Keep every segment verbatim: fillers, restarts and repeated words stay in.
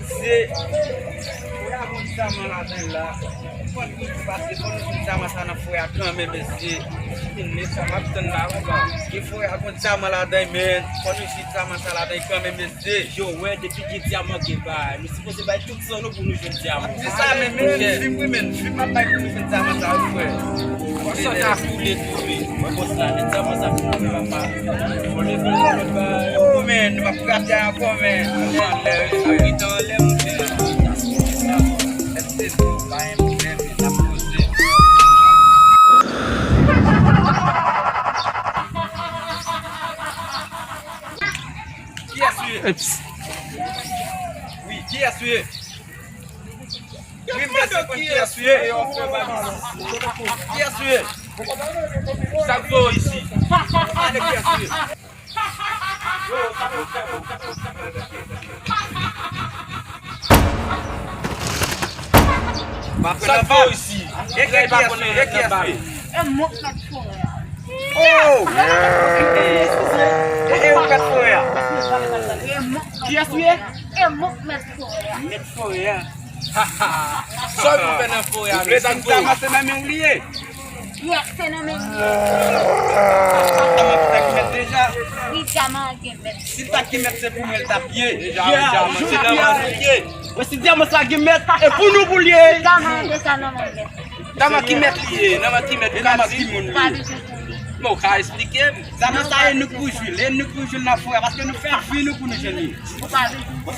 Se, fò y a gon dyaman ladan l la. Fò nou pase, fò nou jwenn dyaman sa nan forè a kanmenm, mesye. Fin mesye, m ap tann la, papa. Ke forè a gon dyaman ladan l, men. Fò nou jwenn dyaman sa ladan l kanmenm, mesye. Yo, wè, depi gen dyaman, gen bagay. Nou sipoze bay tout san nou pou nou jwenn dyaman. Se sa menm, men, fim, wi, men, fim ap bay pou nou jwenn dyaman sa, wi, frè. Fò san ka koule tou, wi. Mwen, bòs la, men dyaman sa pou mwen, papa. Fò nou jwenn dyaman sa, wi, men, nou p ap krache ankò, men. Anlè, wi, frè. Anlè, wi, frè. Èske nou pa yon pwoblèm, men n ap poze. Kiyès ou ye? Eps. Wi, kiyès ou ye? Wi, m vle konn kiyès ou ye? Kiyès ou ye? Sa k voye w isi? Pale kiyès ou ye? Sa k voye w isi? E kiyès ou ye? E kiyès ou ye? E mwen k mèt forè a. Oh! E, e ou k mèt forè a? Kiyès ou ye? E mwen k mèt forè a. Mèt forè a. Sa w vin fè nan forè a? Ou vle di m ta ranse nan men w li ye? Yes, se nan men m li ye. Dyaman ki ta gen mèt deja? Wi, dyaman an gen mèt. Si l pa t gen mèt, se pou mwen l t ap ye. Deja, dyaman se nan men w li ye. Mwen si dyaman sa gen mèt, e pou nou pou l ye. Dyaman an deja nan men mèt. Dyaman ki mèt li ye, dyaman ki mèt, dyaman ki moun li ye. Men w ka esplike m. Dyaman sa e nou k pou jwi l, e nou k pou jwi l nan forè a, paske nou fè vi nou pou nou jwenn li. Bòs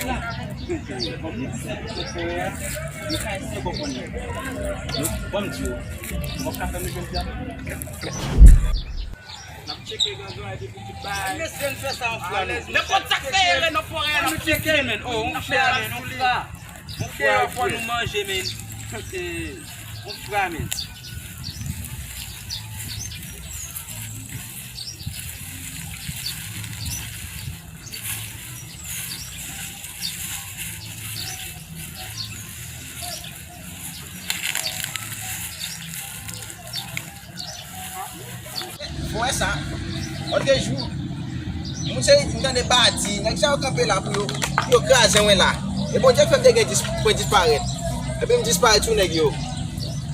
la, kòm nou di se pou nou fè a, nou ka eseye bon konnen. Ban m di w, mwen ka fè nou jwenn dyaman. N ap tcheke gangay depi tout bagay. Mesye, n fè sa yon fwa, non. Nenpòt sa k fè erè nan forè a, n ap tcheke, men. Oh, yon frè, men, yon frè. Yon frè, fò nou manje, men. Eh, yon frè, men. Ou wè sa? Lòt jou, moun se, m tande badi, nèg sa yo kanpe la pou yo, pou yo kraze mwen la. E Bondye fè m te gen dis-, pwen disparèt. Epi m disparèt sou nèg yo.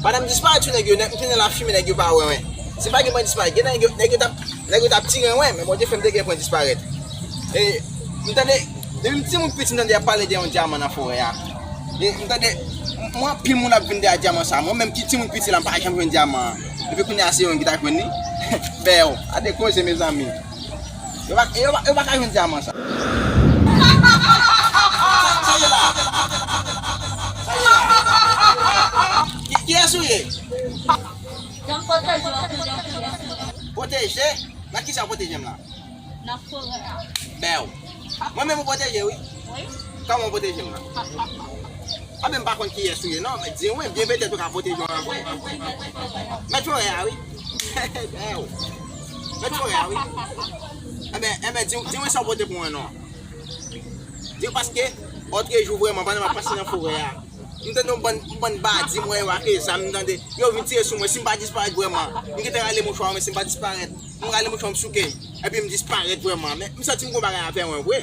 Pandan m disparèt sou nèg yo, nèg, m tounen la fimen, nèg yo pa wè mwen. Si m pa gen pwen disparèt, gen nèg yo, nèg yo t ap, nèg yo t ap tire mwen, men Bondye fè m te gen pwen disparèt. E m tande, depi m timoun piti, m tande y ap pale de yon dyaman nan forè a. E m tande, m, mwen, anpil moun ap vin dèyè dyaman sa. Mwen menm ki timoun piti la, m pa janm jwenn dyaman an. Epi kounye a se yo menm ki ta jwenn li. Bèw, gade koze, mezanmi. Yo pa, yo pa, yo pa ka jwenn dyaman sa. Sa ye la? Sa ye la? Ki, kiyès ou ye? Pwoteje? Nan kisa w pwoteje m la? Nan forè a. Bèw. Mwen menm ou pwoteje, wi. Wi. Kòman w pwoteje m nan? Anben, m pa konn kiyès ou ye, non, men di mwen, byen petèt ou ka pwoteje w anpil. Mèt forè a, wi. Bèw. Mèt forè a, wi. Enben, enben, di, di mwen sa w pote pou mwen, non. Di paske, lòt jou vrèman, pandan m ap pase nan forè a, m tande yon bann, yon bann badi, m wè yo ak zam, m tande, yo vin tire sou mwen, si m pa disparèt vrèman, m gentan rale mouchwa, men si m pa disparèt, m rale mouchwa, m souke, epi m disparèt vrèman. Men, m santi m gon bagay avè mwen vre.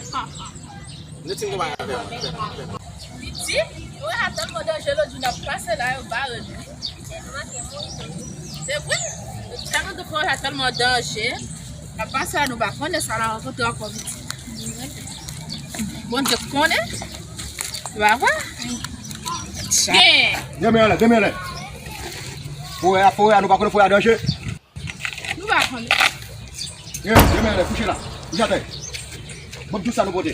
M santi m gon bagay avè mwen. Piti, nou wè sa tèlman danje lòt jou n ap pase la, yo bare nou. Se vre, tèlman de fwa sa tèlman danje. Apa sa nou pa konnen sa la rankontre ankò piti. Bondye konnen. Se pa vre? Gen. Demen anlè, demen anlè. Forè a, forè a, nou pa konnen forè a danje. Nou pa konnen. Demen anlè, kouche la. Kouche atè. Bon, tout sa nou pote.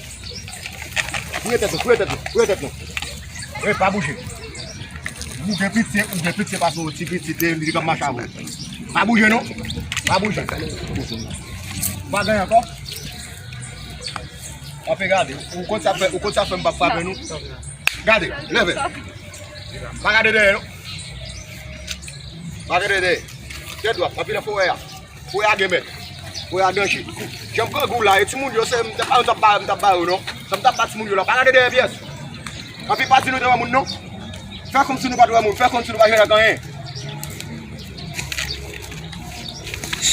Fouye tèt nou, fouye tèt nou, fouye tèt nou. E pa bouje. Ou gen pitye, ou gen pitye pase yon ti pitit, li k ap mache avè w. Pa bouje non. Pa bouje. Pa gen ankò. Anfen gade, ou konn sa fè, ou konn sa fè m p ap frape nou. Gade, leve. Pa gade dèyè non. Pa gade dèyè. Tèt dwat, anpi nan forè a. Forè a gen mèt. Forè a danje. Jan m grangou la, e timoun yo se, m t ap ba, m t ap ba, m t ap ba yo non. Sa m t ap ba timoun yo la, pa gade dèyè pyès. Anpi pa di nou te wè moun non. Fè kòmsi nou pa t wè moun, fè kòmsi nou pa jwenn ak anyen.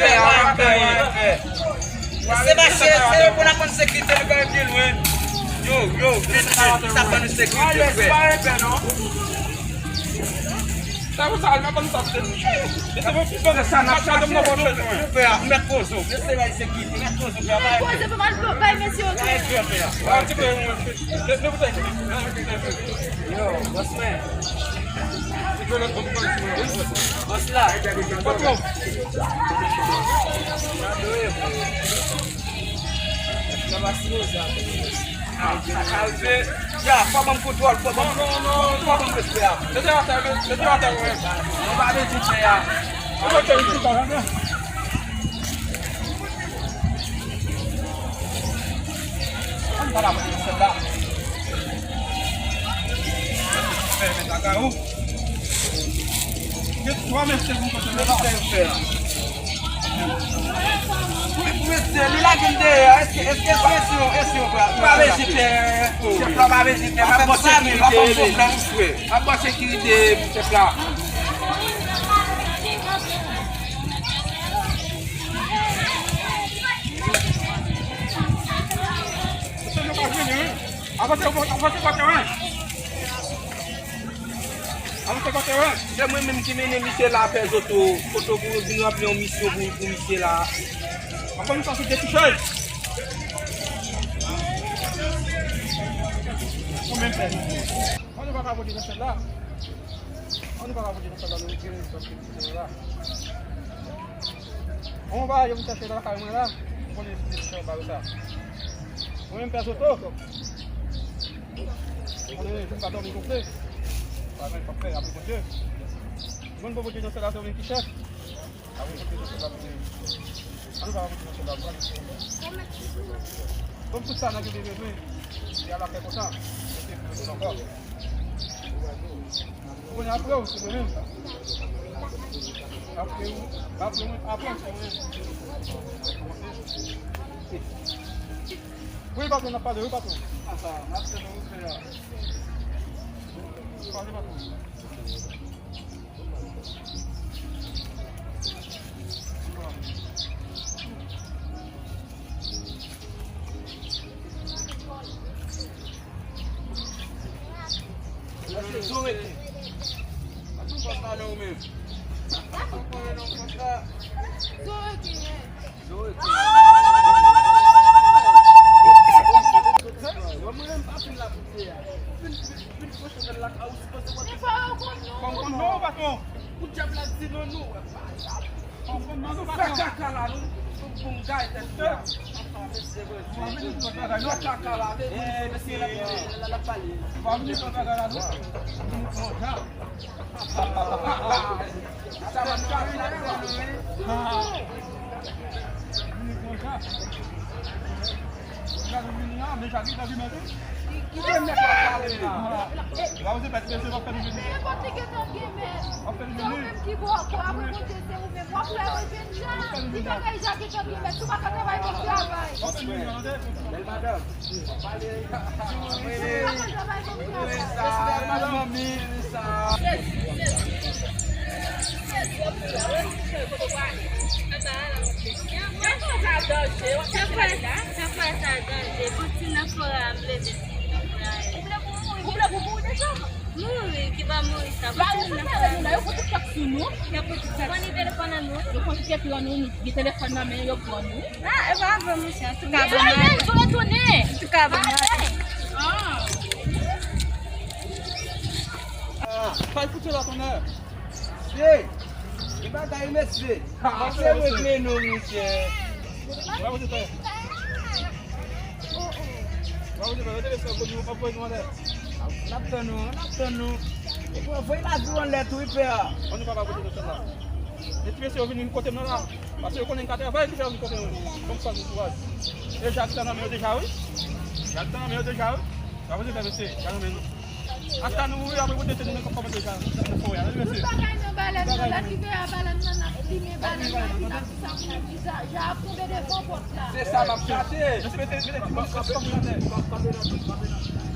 pè a, w ap pè. Se mache, se yo pou n ap konn sekirite, nou pa vin pi lwen. Yo, yo, vin, vin, sa ban nou sekirite, frè. Sa pou sa, al nan konn sa, se. E se pou fè sa, n ap chache nan pòch mwen. Yo, pè a, mèt poze w. Mesye bay sekirite, mèt poze w, pè a. Poze pou m al bay mesye yo. Bay pè a. Yo, boss man. Bòs la. Patwon. Nan mas nou sa. Ah, sa ka rive. Ya, fò ban m kontwòl, fò ban m, fò ban m respè a. Mete atè, mete atè, wi. Nou pa bezwen fè a. Ann pa la mwen sèl la. Fè mèt lakay ou. Gen twa mesye pou kote mèt la. Pou, pou mesye, li lage m dèyè. Èske, èske, èske, èske, èske, pa bezwen pè. Chèf la pa bezwen pè. M ap ba w sekirite, m ap ba w sekirite, chèf la. Avanse, avanse, avanse, avanse. Avanse, avanse. Se mwen menm ki mennen misye la fè zoto, kote pou vin ranpli yon misyon pou, pou misye la. Ankò yon fwa, se detouchaj. Ou menm fè. Mwen, nou pa ka vote nan sèl la. An nou pa ka vote nan sèl la, nou retire nou paske nou la. An mwen pa yo vin chache nan lakay mwen la. Ou konnen se sa ba yo sa. Mwen menm pè zoto. Ou konnen vin pa dòmi gonfle. Pa gen pa fè apre Bondye. Mwen pa vote nan sèl la, se ou menm ki chèf. Ann pa vote nan sèl la. Kòm tout sa nèg yo te bezwen, se a la fè kontan. Yo te bezwen ankò. Ou konnen apre w, se mwen menm. Apre w, apre mwen, apre w, se mwen menm. Wi, patwon, n ap pale, wi, patwon. Pale, patwon. Mesye, zo reken. Patwon, pòs la nan ou menm. Patwon, pòs la. Zo reken, wi. Mwen menm pa fin la pou pye a. Fin, fin, fin pwoche fè l lakay ou sipoze wè. Fò m konn non, patwon. Pou dyab la di non nou. Fò m konn non, patwon. Fè kaka la, nou. Pou, pou m gaye tèt li a. Mesye, mesye. Fè kaka la, mesye. Mesye, la, la, la, la pale. Fò m vini fè kaka la, non. Sa va kase la tèt nou, wi. Vini konsa. Gade vini a, men sa ki ta vini. Ki te mèt la pale la. La, ou se pèt, se pa pèt vini. Nenpòt ki gentan gen mèt. Se ou menm ki bon ankò, apre Bondye, se ou menm. W ap fè reveni a. Li pa gen ja gentan gen mèt, si w pa ka travay, pa travay. Bèl madanm. Mouri, ki pa mouri sa. Yo pran telefòn nan nou, yo pran kèk nan nou, gen telefòn nan men yo, yo pran nou. Ah, e pa vre, monchè. Antouka, bon, men, nou retounen. Antouka, bon, men. Ah, pa koute la, tonnè. Mesye, e bagay, mesye. Mesye, regle nou, mesye. N ap tann nou, n ap tann nou. Voye lavi w anlè tou, wi, pè a. An nou pa pa vote nan sèl la. E ti mesye yo vin kote m nan la. Paske yo konnen m ka travay, ki fè yo vin kote mwen. Bon, fòs, bon kouraj. E jak sa nan men yo deja, wi. Jak sa nan men yo deja, wi. Sa vle fè mesye, sa nan men nou. Ata nou, wi, apre vote, se nou menm k ap kòmanse sa. Nan fò a, wi, mesye. Tout bagay nan balèn nan, lè rive a balèn nan, n ap limen balèn nan, epi n ap di sa pou nou di, ja, ja ap tonbe devan pòt la. Se sa m ap chache. Mesye, mete, mete ti moun kòm kòmandè.